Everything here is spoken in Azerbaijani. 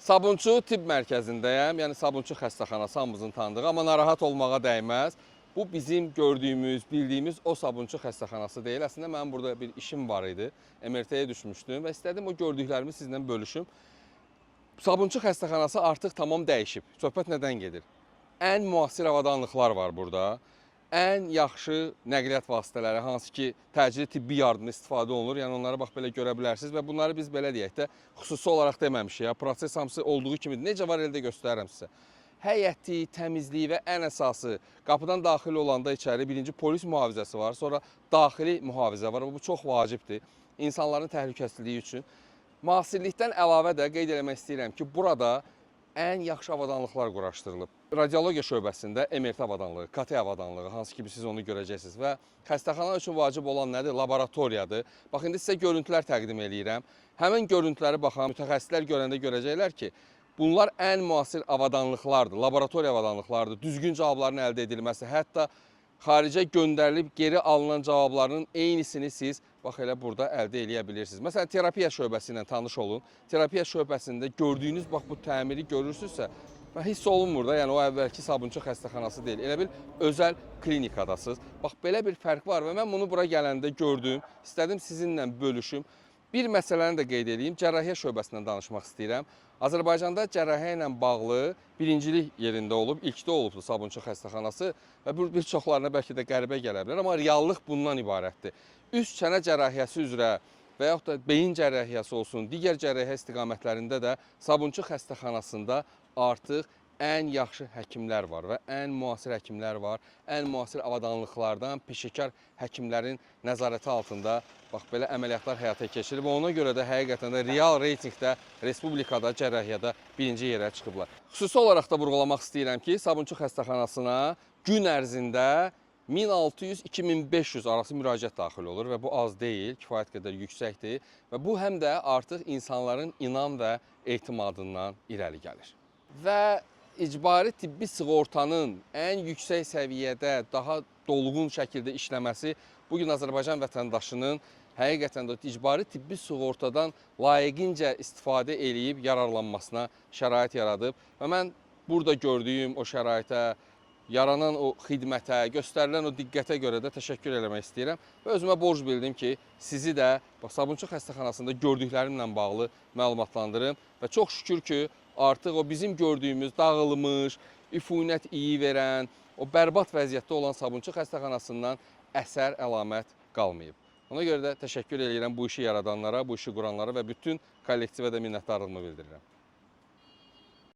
Sabunçu Tibb Mərkəzindəyəm. Yəni Sabunçu xəstəxanası hamımızın tanıdığı, amma narahat olmağa dəyməz. Bu bizim gördüyümüz, bildiyimiz o Sabunçu xəstəxanası deyil. Əslində mənim burada bir işim var idi. MRT-yə düşmüşdüm və istədim o gördüklərimi sizlə bölüşüm. Sabunçu xəstəxanası artıq tamam dəyişib. Söhbət nədən gedir? Ən müasir avadanlıqlar var burada. Ən yaxşı nəqliyyat vasitələri, hansı ki, təcili tibbi yardımda istifadə olunur. Yəni onları bax belə görə bilərsiniz və bunları biz belə deyək də, xüsusi olaraq deməmişik. Ya, proses hamısı olduğu kimi necə var elə də göstərirəm sizə. Həyəti, təmizliyi və ən əsası qapıdan daxil olanda içəri birinci polis mühafizəsi var, sonra daxili mühafizə var. Bu çox vacibdir insanların təhlükəsizliyi üçün. Müasirlikdən əlavə də qeyd eləmək istəyirəm ki, burada ən yaxşı avadanlıqlar quraşdırılıb. Radiologiya şöbəsində MRT avadanlığı, KT avadanlığı, hansı ki siz onu görəcəksiniz və xəstəxana üçün vacib olan nədir? Laboratoriyadır. Bax indi sizə görüntülər təqdim eləyirəm. Həmin görüntüləri baxan mütəxəssislər görəndə görəcəklər ki, bunlar ən müasir avadanlıqlardır, laboratoriya avadanlıqlardır. Düzgün cavabların əldə edilməsi, hətta xaricə göndərilib geri alınan cavabların eynisini siz bax elə burada əldə eləyə bilirsiniz. Məsələn, terapiya şöbəsi ilə tanış olun. Terapiya şöbəsində gördüyünüz bax bu təmiri görürsünüzsə, hiss olunmur da, yəni o əvvəlki Sabunçu xəstəxanası deyil. Elə bil özəl klinikadasınız. Bax belə bir fərq var və mən bunu bura gələndə gördüm. İstədim sizinlə bölüşüm. Bir məsələni də qeyd edeyim. Cərrahiyyə şöbəsindən danışmaq istəyirəm. Azərbaycanda cərrahiyyə ilə bağlı birincilik yerində olub, ilkdə olubdu Sabunçu xəstəxanası və bu bir çoxlarına bəlkə də qəribə gələ bilər, amma reallıq bundan ibarətdir. Üst çənə cərrahiyyəsi üzrə və yaxud da beyin cərrahiyyəsi olsun, digər cərrahiyyə istiqamətlərində də Sabunçu xəstəxanasında artıq ən yaxşı həkimlər var və ən müasir həkimlər var. Ən müasir avadanlıqlardan peşəkar həkimlərin nəzarəti altında bax belə əməliyyatlar həyata keçirilib. Ona görə də həqiqətən də real reytinqdə respublikada cərrahiyyədə birinci yerə çıxıblar. Xüsusi olaraq da vurğulamaq istəyirəm ki, Sabunçu xəstəxanasına gün ərzində 1600-2500 arası müraciət daxil olur və bu az deyil, kifayət qədər yüksəkdir və bu həm də artıq insanların inam və etimadından irəli gəlir. Və icbari tibbi sığortanın ən yüksək səviyyədə, daha dolğun şəkildə işləməsi bu gün Azərbaycan vətəndaşının həqiqətən də icbari tibbi sığortadan layiqincə istifadə eləyib yararlanmasına şərait yaradıb və mən burada gördüyüm o şəraitə, yaranan o xidmətə, göstərilən o diqqətə görə də təşəkkür eləmək istəyirəm və özümə borc bildim ki, sizi də bax Sabunçu xəstəxanasında gördüklərimlə bağlı məlumatlandırım və çox şükür ki, artıq o bizim gördüyümüz dağılmış, üfunət iyi verən, o bərbad vəziyyətdə olan Sabunçu xəstəxanasından əsər əlamət qalmayıb. Ona görə də təşəkkür eləyirəm bu işi yaradanlara, bu işi quranlara və bütün kollektivə də minnətdarlığımı bildirirəm.